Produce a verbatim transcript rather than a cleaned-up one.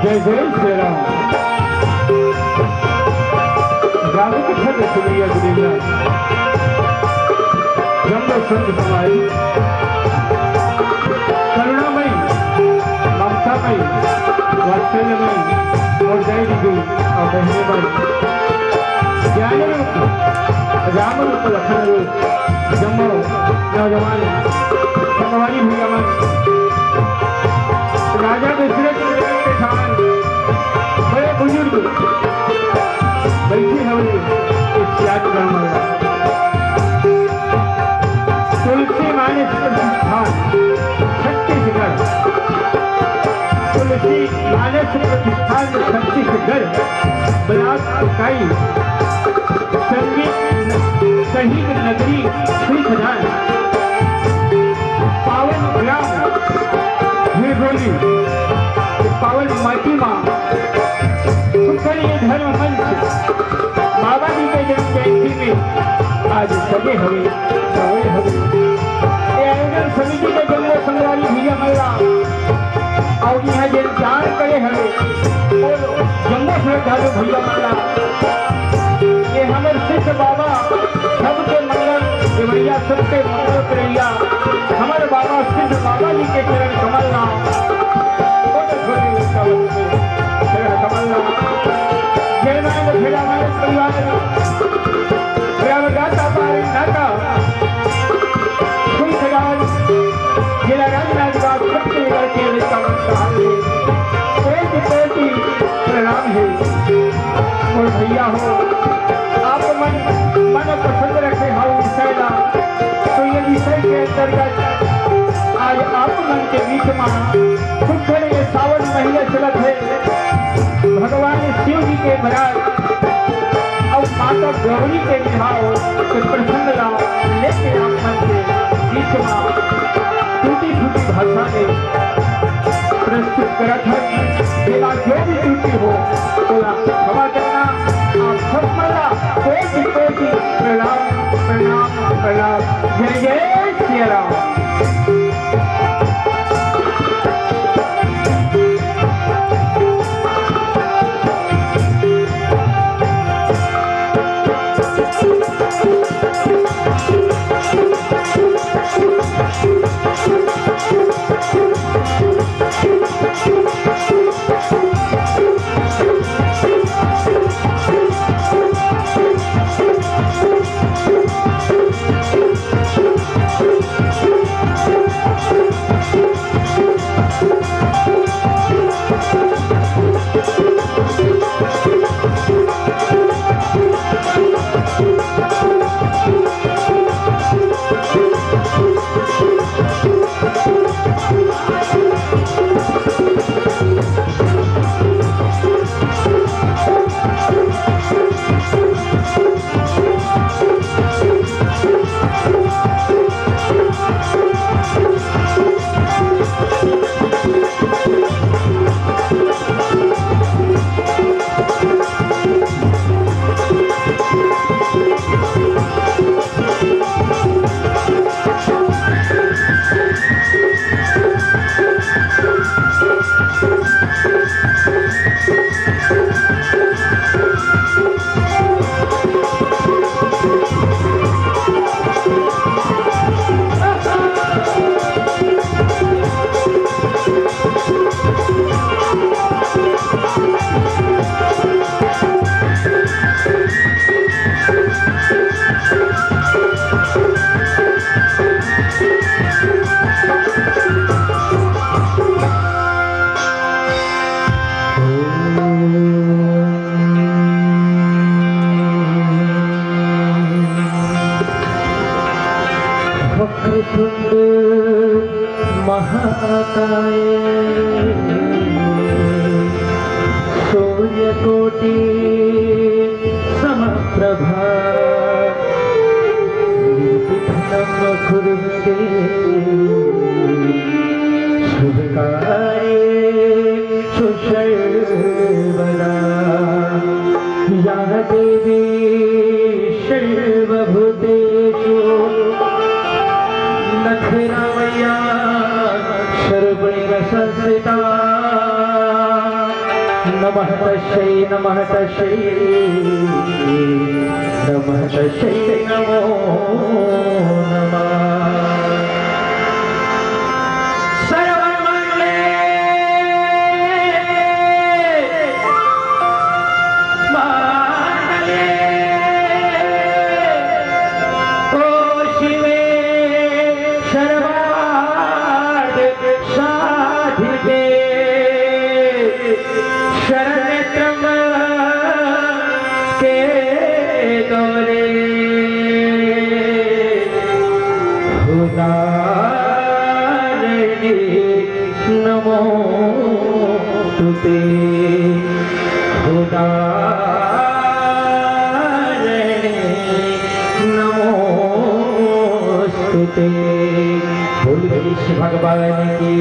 जय जय श्री राम। राम कथा के सुनैया गुरुजन, जम्मो संत समाज, करुणामयी, ममतामयी, वात्सल्यमयी मोर दाई दीदी अउ बहिनी मन, ज्ञान रूप, राम रूप, लखन रूप, जम्मो नौजवान संगवारी भैया मन, राजा दशरथ के ठान बड़े बुजुर्ग बइठे हवे इस याद ग्राम में। तुलसी मानस प्रतिष्ठान छत्तीसगढ़, तुलसी मानस प्रतिष्ठान छत्तीसगढ़, ब्लॉक इकाई, संगीत शहीद नगरी, श्री खदान, पावन ग्राम हिरगोली, पावन माटी माँ, सुखल ये धर्म मंच, बाबा जी के जन्म जयंती में आज सजे हवे, सजे हवे। ये आयोजन समिति के जम्मो संगवारी भैया मन ला अउ इहाँ जेन दान करे हवे, वो जम्मो श्रद्धालु भैया मन ला, ये हमर सिद्ध बाबा सबके मंगल देवैया, सबके मंगल करैया, हमर बाबा सिद्ध बाबा जी के चरण कमल ला, छोटे छोटे लड़का बच्चे चरण कमल ला। जय मां दखेड़ा मां परिवार, रामदाता पारी नाता, खुलखदान, जिला राजनांदगांव, छत्तीसगढ़ के नेता मंत्री, कोटि कोटि प्रणाम हे। मोर भैया हो, आप मन, मन पसंद रखे हव विषय ला, तो ये विषय के अंतर्गत आज आप मन के बीच में सुघर ये सावन महीना चलत हे, भगवान शिव जी के बरात अउ माता गौरी के बिहाव के प्रसंग ला लेके आप मन के बीच में टूटी फूटी भाषा में प्रस्तुत करत हन। जेमा जो भी त्रुटि हो, ओला क्षमा करना। आप सब मन ला कोटि कोटि प्रणाम, प्रणाम, प्रणाम। जय जय सिया राम। महाकाय सूर्यकोटि समप्रभा निर्विघ्नं कुरु मे देवी शुभकार्येषु सर्वदा। या देवी सर्वभूतेषु नखरा मय्या सर्वगुणसंस्थिता। नमः तस्यै, नमः तस्यै, नमः तस्यै नमो नमः। सर्वमंगले मांगल्ये ओ शिवे सर्वार्थ साधिके शरण्ये त्र्यंबके गौरी उदारणे नमोस्तुते। उदारणे नमोस्तुते। बोल गणेश भगवान की।